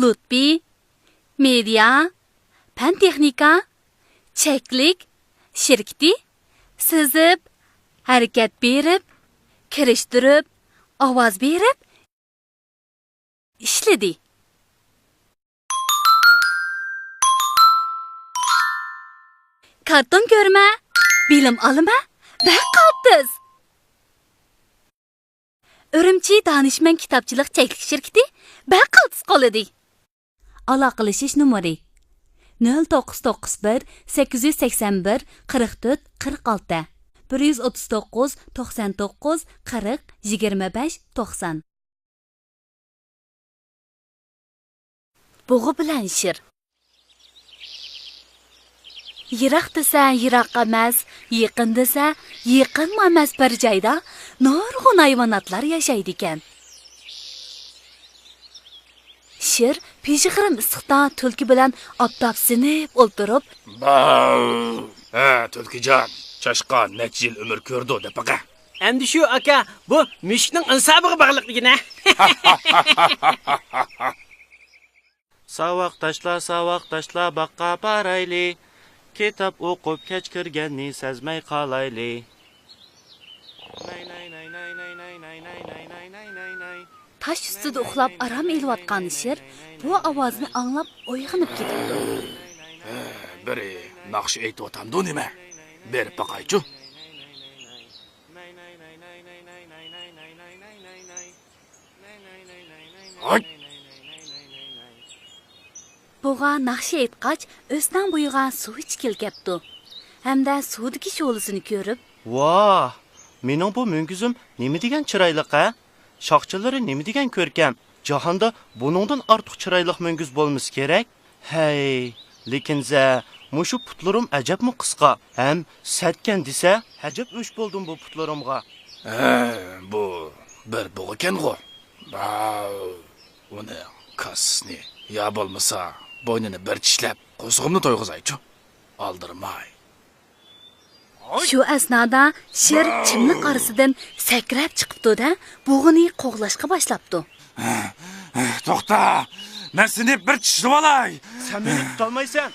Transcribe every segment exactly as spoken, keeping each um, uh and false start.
لۇتپى مېدىيا، پەن تېخنىكا، چەكلىك شىركىتى سىزىپ، ھەرىكەت بېرىپ، كىرىشتۈرۈپ، ئاۋاز بېرىپ ئىشلىدى. كارتون كۆرمە، بىلىم ئالىمە، بەك قالتىس. ئۈرۈمچى دانىشمەن كىتابچىلىق چەكلىك شىركىتى بەك قالتىس قولىدى. ئالاقىلىشىش نومۇرى: نۆل توققۇز توققۇز بىر، سەككىز يۈز سەكسەن بىر، قىرىق تۆت، قىرىق ئالتە، بىر يۈز ئوتتۇز توققۇز، توقسان توققۇز، قىرىق، يىگىرمە بەش، توقسان. بۇغا بىلەن شىر. يىراق دېسە يىراق ئەمەس، يېقىن دېسە يېقىنمۇ ئەمەس بىر جايدا نۇرغۇن ھايۋاناتلار ياشايدىكەن. شىر پىژغىرىم ئىسسىقتا تۈلكە بىلەن ئاپتاپسىنىپ ئولتۇرۇپ، باۋ! ھە، تۈلكىجان، چاشقان نەچچە يىل ئۆمۈر كۆرىدۇ دەپ بېقە. ئەمدى شۇ، ئاكا، بۇ مۈشۈكنىڭ ئىنسابىغا باغلىق دېگىنە. ساۋاقداشلار، ساۋاقداشلار، باغقا بارايلى. كىتاب ئوقۇپ كەچ كىرگەننى سەزمەي قالايلى. تاش ئۈستىدە ئۇخلاپ ئارام ئېلىۋاتقان شىر بۇ ئاۋازنى ئاڭلاپ ئويغىنىپ كېتىپتۇ. بىرى ناخشا ئېيتىۋاتامدۇ نېمە؟ بېرىپ باقايچۇ. ھاي! بۇغا ناخشا ئېيتقاچ، ئۆستەڭ بويىغا سۇ ئىچكىلى كەپتۇ ھەمدە سۇدىكى شولىسىنى كۆرۈپ، ۋاھ! مېنىڭ بۇ مۈڭگۈزۈم نېمە دېگەن چىرايلىق ھە؟ شاخچىلىرى نېمە دېگەن كۆركەم؟ جاھاندا بۇنىڭدىن ئارتۇق چىرايلىق مۈڭگۈز بولمىسا كېرەك. ھەي، لېكىن زە، مۇشۇ پۇتلىرىم ئەجەبمۇ قىسقا ھەم سەتكەن دېسە، ئەجەب ئۆچ بولدۇم بۇ پۇتلىرىمغا. ھە، بۇ بىر بۇغىكەنغۇ. باۋ، ئۇنىڭ كاسىسىنى يا بولمىسا بوينىنى بىر چىشلەپ، قورسىقىمنى تويغۇزايچۇ. ئالدىرىماي. شۇ ئەسنادا شىر چىملىق ئارىسىدىن سەكرەپ چىقىپتۇ-دە، بۇغىنى قوغلاشقا باشلاپتۇ. توختا! مەن سېنى بىر چىشلىۋالاي! سەن مېنى تۇتالمايسەن!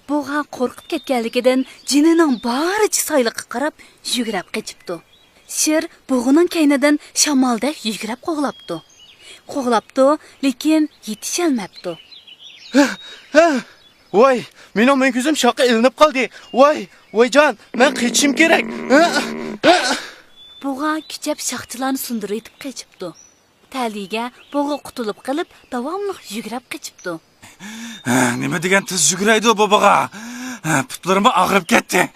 بۇغا قورقۇپ كەتكەنلىكىدىن جېنىنىڭ بارىچە سايلىققا قاراپ يۈگرەپ قېچىپتۇ. شىر بۇغىنىڭ كەينىدىن شامالدەك يۈگرەپ قوغلاپتۇ. قوغلاپتۇ، لېكىن يېتىشەلمەپتۇ. ھە، ھە! ۋاي، مېنىڭ مۈڭگۈزۈم شاخقا ئىلىنىپ قالدى. ۋاي، ۋايجان، مەن قېچىشىم كېرەك. ھە، ھە! بۇغا كۈچەپ شاخچىلارنى سۇندۇرۇۋېتىپ قېچىپتۇ. تەلىيىگە بۇغا قۇتۇلۇپ قېلىپ، داۋاملىق يۈگرەپ قېچىپتۇ. نېمە دېگەن تېز يۈگۈرەيدۇ بۇ بۇغا. پۇتلىرىممۇ ئاغرىپ كەتتى.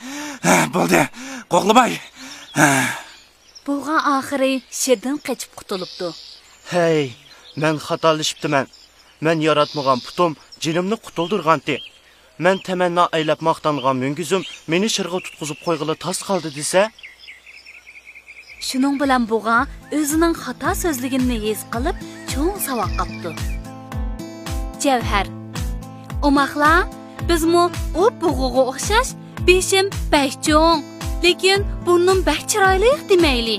بولدى، قوغلىماي. بۇغا ئاخىرى شىردىن قېچىپ قۇتۇلۇپتۇ. ھەي، مەن خاتالىشىپتىمەن. مەن ياراتمىغان پۇتۇم جېنىمنى قۇتۇلدۇرغانتى. مەن تەمەننا ئەيلەپ ماختانغان مۈڭگۈزۈم مېنى شىرغا تۇتقۇزۇپ قويغىلى تاس قالدى دېسە. شۇنىڭ بىلەن بۇغا ئۆزىنىڭ خاتا سۆزلىگىنىنى ھېس قىلىپ، چوڭ ساۋاق قاپتۇ. جەۋھەر. ئوماقلا، بىزمۇ ئوپ بۇغىغا ئوخشاش، بېشىم بەك چوڭ، لېكىن بۇرنۇم بەك چىرايلىق دېمەيلى.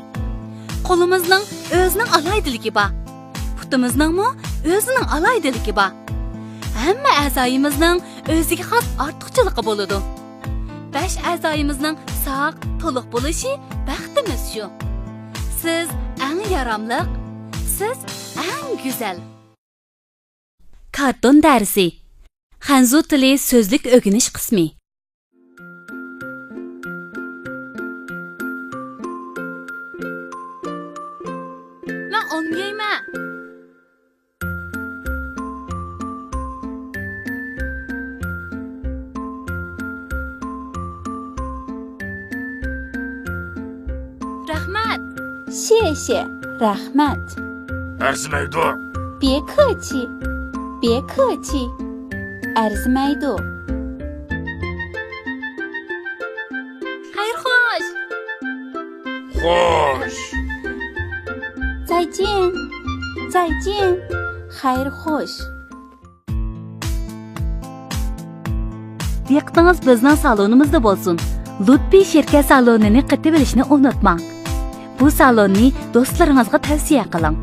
قولىمىزنىڭ ئۆزىنىڭ ئالاھىدىلىكى بار. پۇتىمىزنىڭمۇ ئۆزىنىڭ ئالاھىدىلىكى بار. ھەممە ئەزايىمىزنىڭ ئۆزىگە خاس ئارتۇقچىلىقى بولىدۇ. بەش ئەزايىمىزنىڭ ساق، تولۇق بولۇشى بەختىمىز شۇ. سىز ئەڭ ياراملىق، سىز ئەڭ گۈزەل. كارتون دەرسى. خەنزۇ تىلى سۆزلۈك ئۆگىنىش قىسمى. مەن ئالما يەيمەن. رەھمەت. شيې شيې، رەھمەت. ئەرزىمەيدۇ. بيې كېچى، بيې كېچى. ئەرزىمەيدۇ. خەير خوش. خوش. زايجيەن، زايجيەن. خەير خوش. دىققىتىڭىز بىزنىڭ سالونىمىزدا بولسۇن. لۇتپى شىركەت سالونىنى قېتىۋېلىشنى ئۇنتۇماڭ. بۇ سالوننى دوستلىرىڭىزغا تەۋسىيە قىلىڭ.